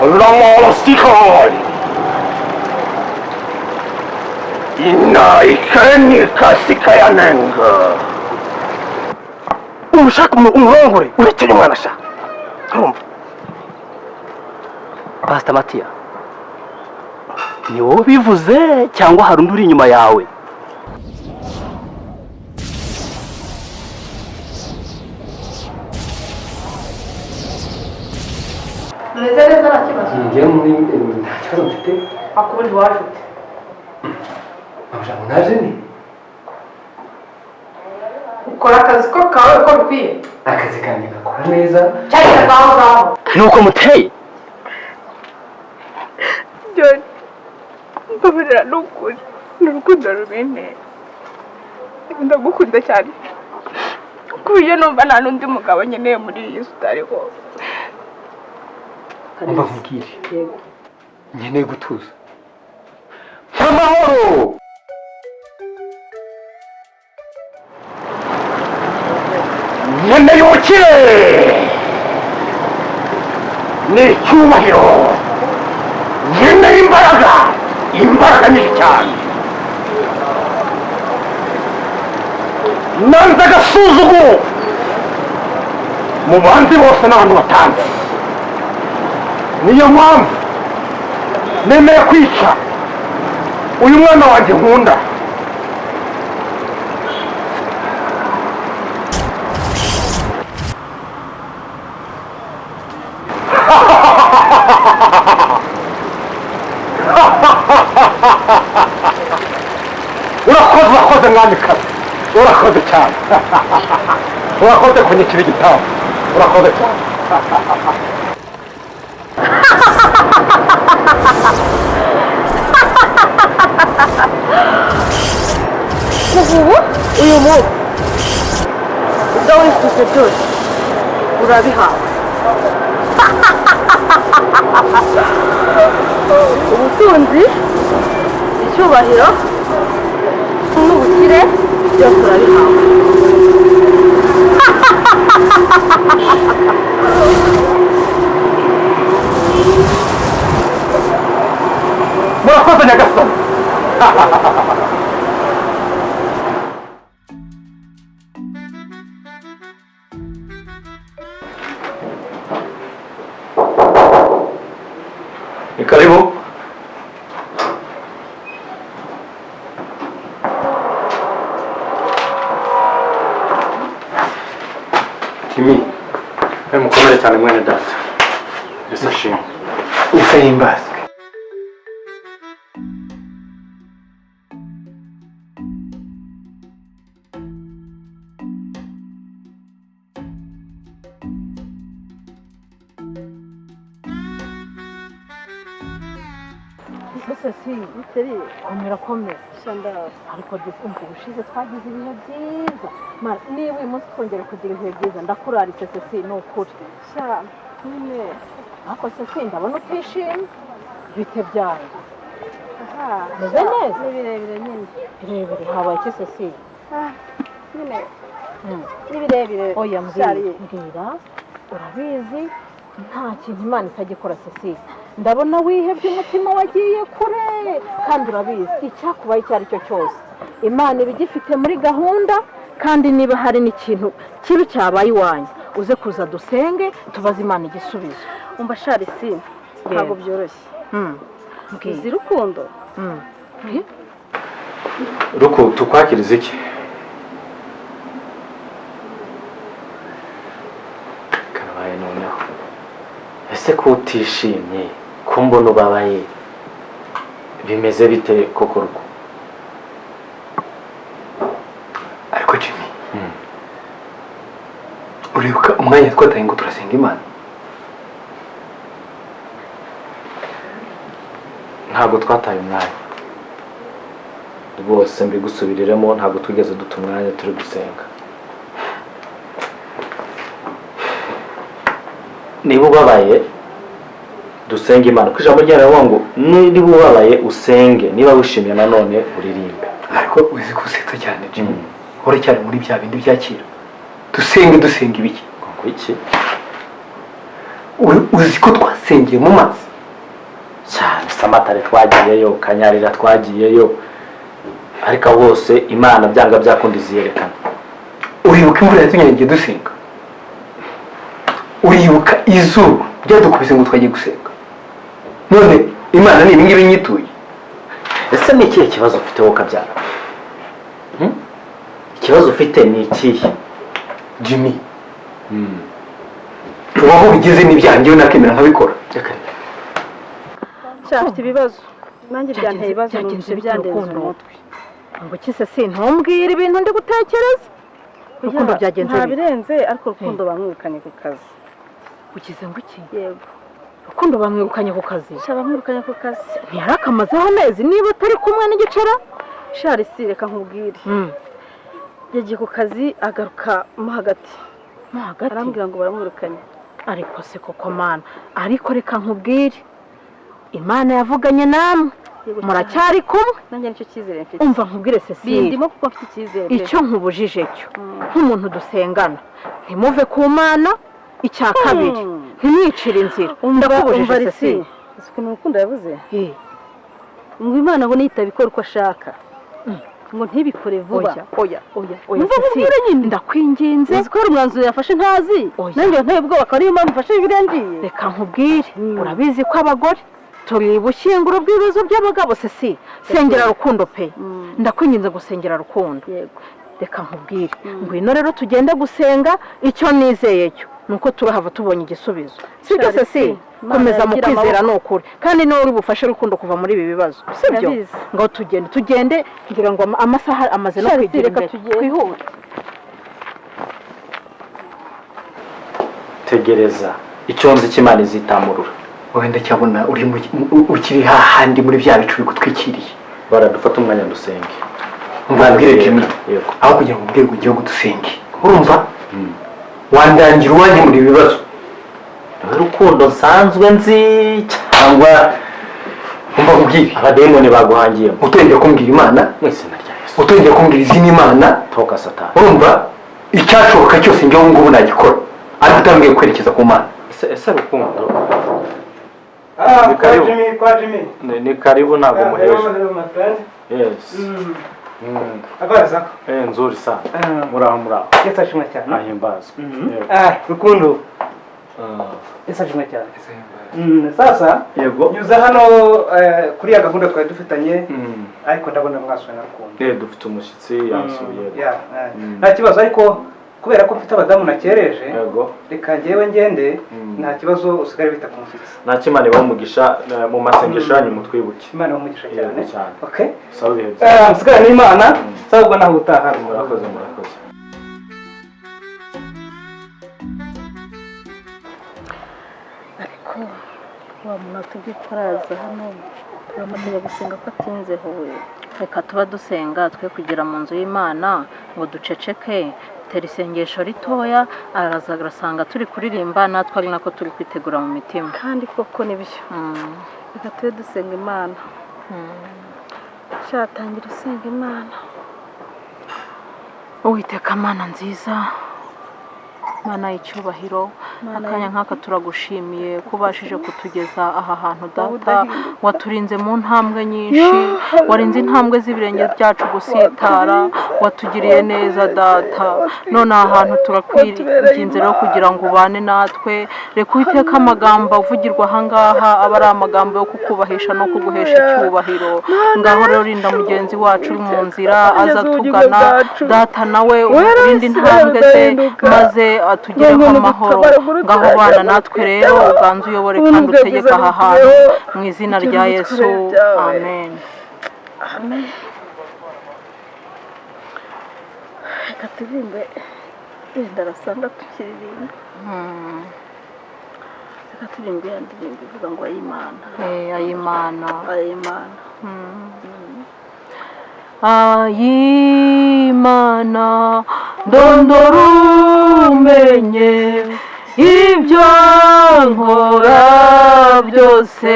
Lamolosikon Inaikenikasikayanenga. Ushaka umurongore uretse uyu mwana sha, urumva Pastor Matiya, ni wowe ubivuze cyangwa hari undi uri inyuma yawe? Umeze neza, nta kibazo? Njyewe muri nta kibazo mfite. Akubundi waje ute? Amajambo naje ni Ukora akazi ko kawe uko bikwiye? Akazi kanjye gakora neza. Cyangwa ngaho ngaho. Nuko muteye. John, mbabarira, ni ukuri ni urukundo rubintera. Ndagukunda cyane ku buryo numva nta n'undi mugabo nkeneye muri iyi si utariho. Umva nkubwire, nkeneye gutuza amahoro. Nkeneye ubukire n'icyubahiro, nkeneye imbaraga, imbaraga nyinshi cyane. Nanze agasuzuguro mu bandi bose n'abantu batanze. Niyo mpamvu nemeye kwica uyu mwana wanjye nkunda. Urakoze, urakoze mwamikazi, urakoze cyane, urakoze kunyikira igitambo, urakoze cyane. Kuva ubu, uyu munsi, ibyo wifuza byose urabihawe: ubutunzi, icyubahiro n'ubukire, byose urabihawe. Murakoze nyagasani. Ni karibu. Jimmy. Mukomere cyane mwene data. Yesu ashimwe. Usahimbazwe. Ese si komera, komera, ariko umva, ubushize twagize ibihe byiza. Niba uyu munsi twongera kugira ibihe byiza, ndakuraritse sesi, ni ukuri. Ariko sesi, ndabona utishimye, bite byawe? Meze neza? Ni birebire nyine. Birebire, habaye iki sesi? Nyine ni birebire. Oya, mbwira. Shari. Mbwira, urabizi nta kintu Imana itajya ikora. Cecile, ndabona wihebye, umutima wagiye kure, kandi urabizi icyakubaye icyo ari cyo cyose Imana iba igifite muri gahunda. Kandi niba hari n'ikintu kibi cyabaye iwanyu, uze kuza dusenge, tubaze Imana igisubizo. Umva shari, si ntabwo byoroshye. Mbwira. Uzi Rukundo? Ruku, tukwakiriza iki? Karabaye noneho. Ese ko utishimye, ko mbona ubabaye, bimeze bite koko Ruku? Ariko Jimmy, uribuka umwanya twataye ngo turasenga Imana? Ntabwo twataye umwanya rwose, mbigusubiriremo, ntabwo twigeze duta umwanya turi gusenga. Niba ubabaye, dusenge Imana, kuko ijambo ryayo riravuga ngo niba ubabaye usenge, niba wishimye nanone uririmbe. Ariko uzi ko usetsa cyane Jimmy, uracyari muri bya bindi bya kera. Dusenge, dusenga ibiki? Ngo iki? Uzi ko twasengeye mu mazi? Cyane, Samatare twagiyeyo, Kanyarira twagiyeyo, ariko aho hose Imana byanga byakunda iziyerekana. Uribuka imvura yatunyagiye dusenga? Uribuka izuba ryadukubise ngo twagiye gusenga? None Imana ni ibingibi nyituye. Ese ni ikihe kibazo ufite wowe ukabyara? Hmm? Ikibazo ufite ni ikihe? Jimmy, ubu aho bigeze n'ibyaha njyewe nakemera nkabikora. Reka. Sha, afite ibibazo, nanjye byanteye ibibazo. Byagenze Numvise bite, byandenze Rukundo? umutwe. Ngo iki se? Sintumbwire ibintu ndi gutekereza. Rukundo, byagenze Nta bite? birenze, ariko Rukundo bamwirukanye ku kazi. Ugize ngo iki? Yego. Rukundo bamwirukanye ku kazi? Sha, bamwirukanye ku kazi. Ntiyari akamazeho amezi niba atari kumwe n'igicera. Sha Risi, reka nkubwire, yagiye ku kazi agaruka mo hagati, Mo hagati? arambwira ngo baramwirukanye. Ariko se koko Mana, ariko reka nkubwire, Imana yavuganye namwe. Yego. Muracyari kumwe. Nanjye nicyo cyizere mfite. Umva nkubwire, Cecile. Bindimo kuko mfite icyizere pe. Icyo nkubujije cyo nk'umuntu dusengana, ntimuve ku Mana. Icya kabiri, ntimwicire inzira. Umva. Ndakubujije. Umva Risi, Cecile. uzi ukuntu Rukundo yavuze ngo Imana ngo nitabikora uko ashaka, ngo ntibikore vuba. Oya, oya, oya, oya. Umva. Cecile. Nkubwire nyine. Ndakwinginze. Uzi ko hari umwanzuro yafashe ntazi? Oya. Nanjye nteye ubwoba, akaba ariyo mpamvu mfashe biriya ngiye. Reka nkubwire, urabizi ko abagore turi bushyinguro bw'ibibazo by'abagabo. Cecile, sengera Rukundo pe, ndakwinginze gusengera Rukundo. Yego. Reka nkubwire, ngwino rero tugende gusenga. Icyo nizeye cyo ni uko turahava tubonye igisubizo, sibyo? Charles, Cecile, Imana komeza mu yagira kwizera, amaboko. ni ukuri, kandi niwe uri bufashe Rukundo kuva muri ibi bibazo, sibyo? Ndabizi. Ngo tugende, tugende, ngira ngo amasaha amaze no Charles, kwigira reka imbere. tugende. Twihute. Tegereza, icyo nzi cy'Imana izitamurura. Wowe ndacyabona uri ukiri hahandi muri bya bicu bigutwikiriye. Baradufata umwanya dusenge. Mbabwire Jimmy. Yego. Aho kugira ngo umbwire ngo ugiye dusenge, urumva wandangira uwanjye muri ibi bibazo. Niwe Rukundo nsanzwe nzi cyangwa Umva nkubwire. abadayimoni baguhangiyemo? Utongera kumbwira Imana. Mu izina rya Yesu. Utongera kumbwira izina Imana. Toka Satani. Urumva, icyashoboka cyose njyewe ubu ngubu nagikora, ariko utambwiye kwerekeza ku Mana. Ese Rukundo? Ah, Ni kwa karibu. Jimmy, kwa Jimmy. Ni karibu, ntabwo Ah, muheje. hello, hello, my friend. Yes. Habari zako? Eh, nzuri sana. Ah. Muraho, muraho. Yesu ashimwe cyane. Ahimbazwe. Yego. Ah, Rukundo. Yesu ashimwe cyane. Sasa Yego. nyuze hano kuri ya gahunda twari dufitanye, ariko ndabona mwasuwe na Rukundo. Eh, dufite umushyitsi yansuye. Yeah, nta kibazo, ariko kubera ko mfite abadamu nakereje, Yego. reka njyewe ngende, nta kibazo, usigare wita ku mushyitsi. Nta Imana ibahe umugisha, mu masengesho yanyu mutwibuke. Imana ibahe cyane. Yego cyane. Okay. Sawa, ibihe byiza. Musigare n'Imana, sawa, ubwo naho utaha. Murakoze, murakoze. Ariko wa muntu atubwiye ko araza hano turafatanya gusenga ko atinzeho we? Reka tuba dusenga twe kugera mu nzu y'Imana ngo duceceke. Tera isengesho ritoya, araza agasanga turi kuririmba natwe, ari nako turi kwitegura mu mitima. Kandi koko nibyo. Reka tube dusenga Imana. Sha, tangira usenga Imana. Uwiteka Mana nziza, Mana y'icyubahiro, Mana. Akanya nk'aka turagushimiye ko ubashije kutugeza aha hantu. Data, waturinze mu ntambwe nyinshi, warinze intambwe z'ibirenge byacu gusitara, watugiriye neza Data. None aha hantu turakwinginze rero kugira ngo ubane natwe. Reka Uwiteka amagambo avugirwa aha ngaha aba ari amagambo yo kukubahisha no kuguhesha icyubahiro. Ngaho rero rinda mugenzi wacu uri mu nzira aza tugana Data, nawe urinde intambwe ze maze atugereho amahoro. Ngaho bana natwe rero, uganze uyobore kandi utegeke aha hantu, mu izina rya Yesu, amen. Amen. Reka turirimbe, wenda arasanga tukiririmba. Reka turirimbe ya ndirimbo ivuga ngo ayimana. Eh, ayimana. Ayimana. Ayimana, ndondora umenye ibyo nkora byose,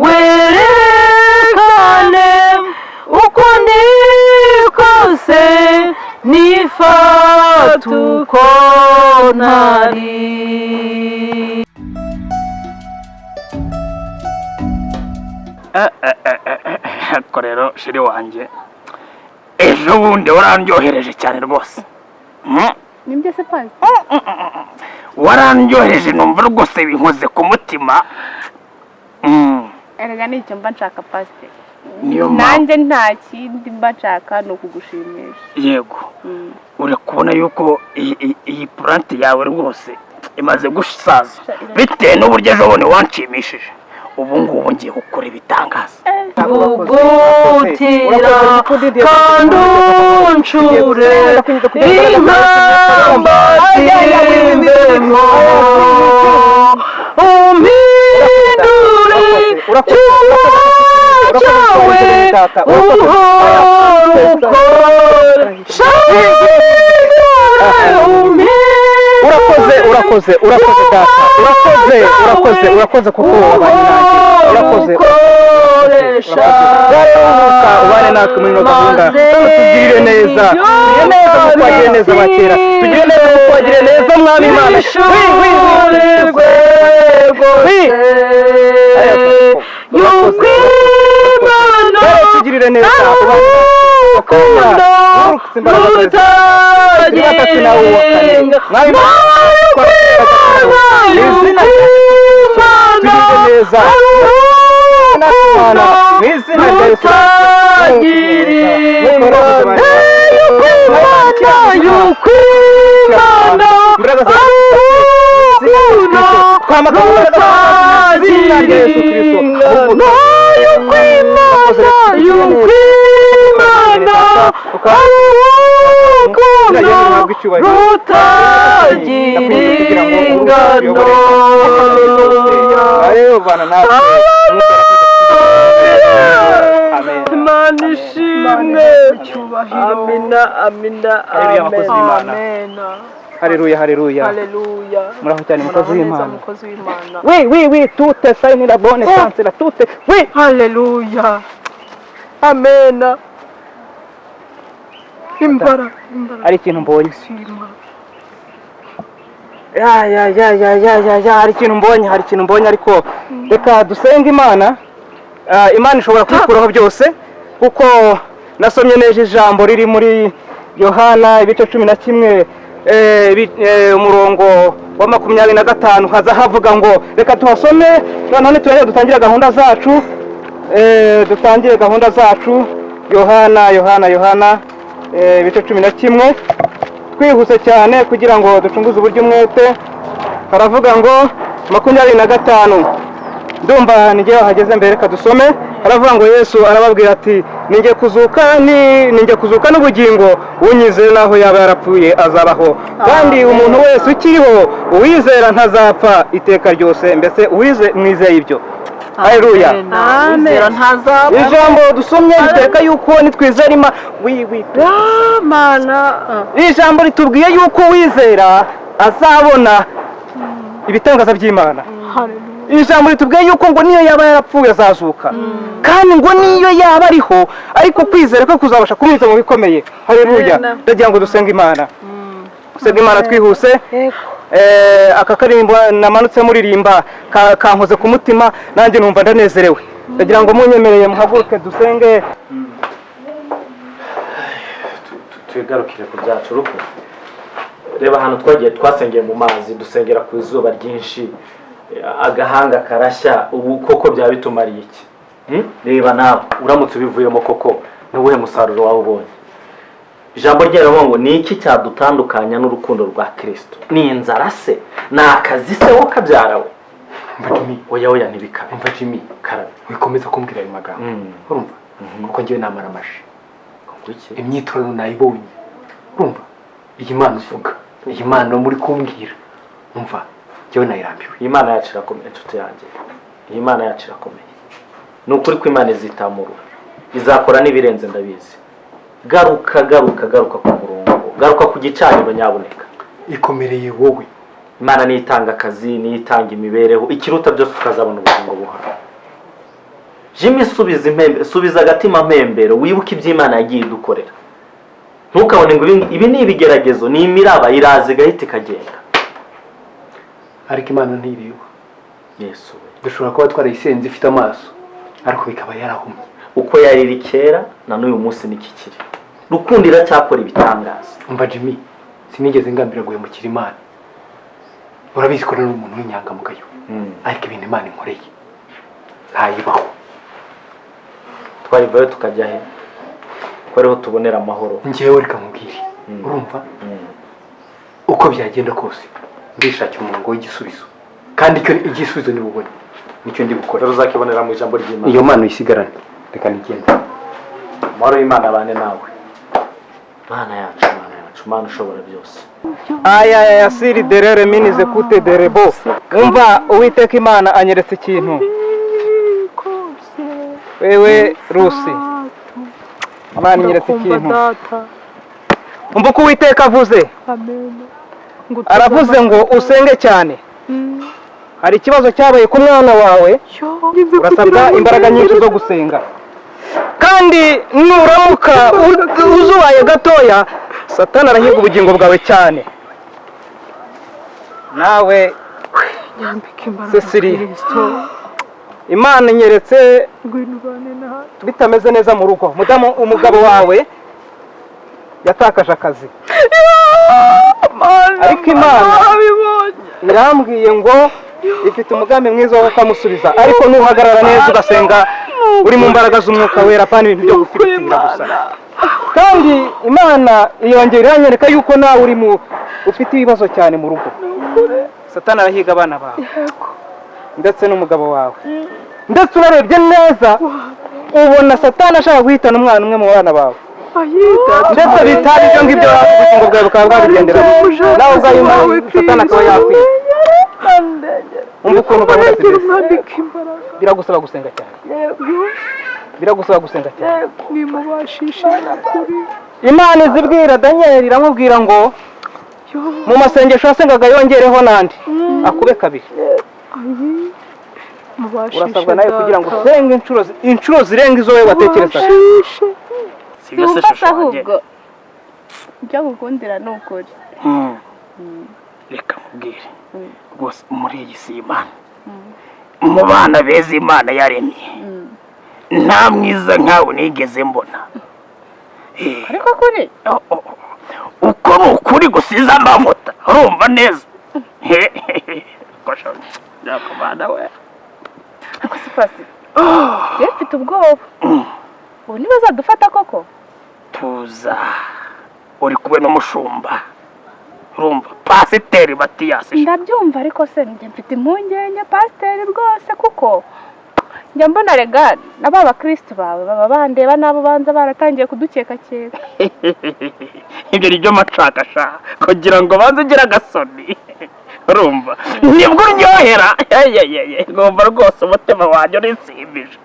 werekane uko ndi kose, nifata uko ntari. Ariko rero chéri wanjye, ejo bundi warandyohereje cyane rwose. Nibyo se, pasi? Warandyohereje, numva rwose binkoze ku mutima. Erega ni icyo mba nshaka, pasiteri. Niyo mpamvu. Nanjye nta kindi mba nshaka, ni ukugushimisha. Yego. Uri kubona yuko iyi plante yawe rwose imaze gusaza bitewe n'uburyo ejo bundi wanshimishije. Ubu ngubu ngiye gukora ibitangaza. Vugutira kandi uncure inkamba z'imbemo, umpindure icyuma cyawe uhora ukoresha. Urakoze, urakoze, urakoze data, urakoze, urakoze, urakoze kuko wabanye nanjye, urakoze. Ukoresha. Umwuka ubane natwe muri ino gahunda, tugirire neza, tugirire neza kuko wagiriye neza abakera, tugirire neza kuko wagiriye neza, mwami Imana. Wi, wi, wi. Wi. Yuko Imana Rero tugirire neza, ubane urukundo Gatatu nawe uwa kane. rutagira Mwami Imana, izina tugirire neza Imana, mu izina rya Yesu. Rutagira yuko Imana urukundo Twamagana izina rya Yesu Kristo. rutagira yuko Imana, yuko Imana urukundo rutagira ingano. Ayo, bana natwe. Amen. Imana ishimwe. Amina, amina. Haleluya, abakozi b'Imana. Amena. Haleluya, haleluya. Haleluya. Muraho cyane, mukozi Muraho neza, w'Imana. Mukozi w'Imana. Oui, oui, oui, toute ça ni la bonne chance, la toute. Oui. Haleluya, amena. Imbaraga, imbaraga. Hari ikintu mbonye. Shima. Ya, ya, ya, ya, ya, ya, ya, hari ikintu mbonye, hari ikintu mbonye, ariko reka dusenge Imana. Ah, Imana ishobora kubikuraho byose, kuko nasomye neza ijambo riri muri Yohana ibice 11, umurongo wa 25, haza havuga ngo, reka tuhasome noneho niturangiza dutangire gahunda zacu, dutangire gahunda zacu. Yohana, Yohana, Yohana, ibice 11, twihuse cyane kugira ngo ducunguze uburyo umwete. Haravuga ngo 25, ndumva nijye wahageze mbere, reka dusome. Haravuga ngo Yesu arababwira ati: "Ninjye kuzuka, ni ninjye kuzuka n'ubugingo, unyizera naho yaba yarapfuye azabaho, kandi umuntu wese ukiriho uwizera ntazapfa iteka ryose." Mbese uwize mwizeye ibyo? Haleluya. Amen. Ntazapfa. Ijambo dusomye ritwereka yuko nitwizera Imana, wi wi Mana. Iri jambo ritubwiye yuko uwizera azabona ibitangaza by'Imana. Iri jambo ritubwiye yuko ngo niyo yaba yarapfuye azazuka, kandi ngo niyo yaba ariho ariko kwizera kwe kuzabasha kumwiza mu bikomeye. Haleluya. Ndagira ngo dusenge Imana, dusenge Imana twihuse. Aka karirimbo namanutse muririmba kankoze ku mutima, nanjye numva ndanezerewe. Ndagira ngo munyemereye muhaguruke dusenge. Twigarukire ku byacu. Ruko reba ahantu twagiye, twasengeye mu mazi, dusengera ku izuba ryinshi, agahanga karashya. Ubu koko byaba bitumariye iki? Reba nawe, uramutse ubivuyemo koko ni uwuhe musaruro waba ubonye? Ijambo ryayo ngo ni iki cyadutandukanya n'urukundo rwa Kirisito? Ni inzara se? Ni akazi se? Wo kabyara we. Umva Jimmy. Oya, oya, ntibikabe. Umva Jimmy. Karabe. Wikomeza kumbwira ayo magambo. Urumva, kuko njyewe namara amashi. Kuki? Imyitorano nayibonye. Urumva, iyi Mana uvuga, iyi Mana muri kumbwira, umva, njyewe nayirambiwe. Iyi Mana yacu irakomeye, inshuti yanjye. Iyi Mana yacu irakomeye. Ni ukuri ko Imana izitamurura, izakora n'ibirenze, ndabizi. Garuka, garuka, garuka ku murongo, garuka ku gicaniro nyabuneka. Ikomereye wowe. Imana niyo itanga akazi, niyo itanga imibereho, ikiruta byose tukazabona ubugingo buhoraho. Jimmy, subiza impembe, subiza agatima mpembero, wibuke ibyo Imana yagiye idukorera. Ntukabone ngo ibi ni ibigeragezo, ni imiraba iraza igahita ikagenda. Ariko Imana ntireba. Yesu we! Dushobora kuba twarayisenze ifite amaso, Ariko bikaba yarahumye. Uko yari iri kera na n'uyu munsi nikikiri. Rukundo iracyakora ibitangaza. Umva Jimmy, sinigeze ngambira guhemukira Imana. Urabizi ko nari umuntu w'inyangamugayo, ariko ibintu Imana inkoreye ntayibaho. Twarivayo tukajya he, ko ariho tubonera amahoro? Njyewe reka nkubwire, urumva, uko byagenda kose ndishakira umurongo w'igisubizo, kandi icyo igisubizo nibubone nicyo ndi bukore. Rero uzakibonera mu ijambo ry'Imana. Iyo mpano isigarane, reka nigende. Amahoro y'Imana abane nawe. Mana yacu, Mana yacu, Mana ushobora byose. Aya ya siri derere minize kute derebo. Umva, Uwiteka Imana anyeretse ikintu. Wewe Rusi, Imana inyeretse ikintu. Umva uko Uwiteka avuze. Aravuze ngo usenge cyane. Hari ikibazo cyabaye ku mwana wawe, urasabwa imbaraga nyinshi zo gusenga, kandi nuramuka uzubaye gatoya, Satani arahiga ubugingo bwawe cyane. Nawe Cecily, Imana inyeretse bitameze neza mu rugo. Mudamu, umugabo wawe yatakaje akazi, ariko Imana irambwiye ngo ifite umugambi mwiza wo kukamusubiza, ariko nuhagarara neza ugasenga uri mu mbaraga z'Umwuka Wera, apana ibintu byo gufiritira gusa. Kandi Imana yongera iranyereka yuko nawe uri mu ufite ibibazo cyane mu rugo. Satani arahiga abana bawe ndetse n'umugabo wawe, ndetse unarebye neza ubona Satani ashaka guhitana umwana umwe mu bana bawe, ndetse bitari ibyo ngibyo ubugingo bwawe bukaba bwabigenderamo, nawe ubwawe Satani akaba yakwica. Umva ukuntu gahunda zimeze. Biragusaba gusenga cyane, biragusaba gusenga cyane. Imana izibwira Daniyeli, iramubwira ngo mu masengesho yasengaga yongereho n'andi akube kabiri. Urasabwa nawe kugira ngo usenge inshuro zirenga izo wowe watekerezaga. Sibyo se, Siwumva se? Shusho wanjye? Ahubwo ibyo ngukundira ni ukuri. Reka nkubwire rwose, muri iyi si Imana, mu bana beza Imana yaremye, nta mwiza nkawe nigeze mbona. Ariko kuri Oh. Uko ni ukuri gusize amavuta, urumva neza. Nyakubahwa we. Ariko si pasi, njyewe mfite ubwoba, ubu ntibazadufata koko? Tuza, uri kumwe n'umushumba, urumva, Pasiteri Matiyasi. Ndabyumva, ariko se njye mfite impungenge, pasiteri, rwose, kuko njya mbona rega na ba bakirisitu bawe baba bandeba n'abo banza baratangiye kudukekakeka. Ibyo ni byo macakasha kugira ngo banze ugire agasoni, urumva, nibwo uryohera. Ngomba rwose, umutima wanjye urisimbije.